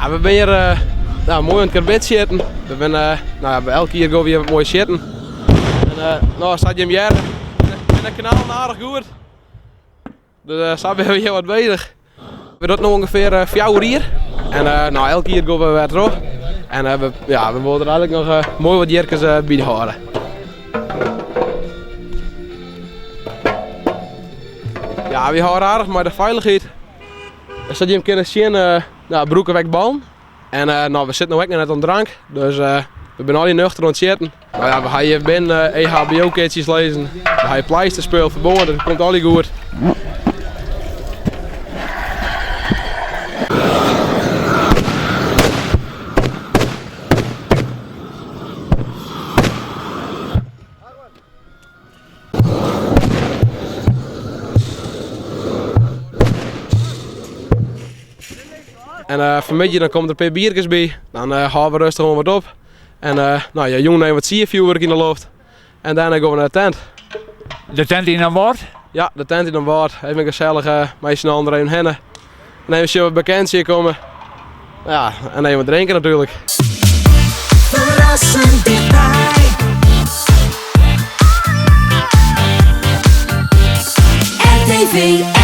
Ja, we binne hjir eh, nou, moai oan it karbidsjitten. We binne, eh, nou ja, elk jier gean we hjir wat moai sjitten. En eh, nou, sa't jim hearre, binne de kanalen aardich goed. Dus eh, sa binne we hjir wat beuzich. We dogge it no ûngefear eh, fjouwer jier. En eh, nou, elk jier gean we wer troch. En eh, we, ja, we wolle der eigenlik noch eh, moai wat jierkes eh, by hâlde. Ja, wy hâlde aardich mei de feilichheid. Sa't jim kinne sjen, eh, nou, brûke we ek ballen. En eh, nou, we sitte no ek noch net oan drank, dus eh, we binne allegear nuchter oan it sjitten. Nou ja, we ha hjir binnen EHBO-kitsjes lizzen, we ha hjir pleisterspul, ferbân, dat komt allegear goed. En eh, fanmiddei dan komme der in pear bierkes by. Dan eh, hâlde we rêstich oan wat op. En eh, nou ja, jûn even wat sierfjoerwurk yn de loft. En dêrnei gean we nei de tent. De tent yn Damwâld? Ja, de tent yn Damwâld. Even gesellich uh, mei syn allen der even hinne. En even sjen wat bekenden komme. Ja, en even wat drinken natuerlik. Verrassend dichtbij. RTV.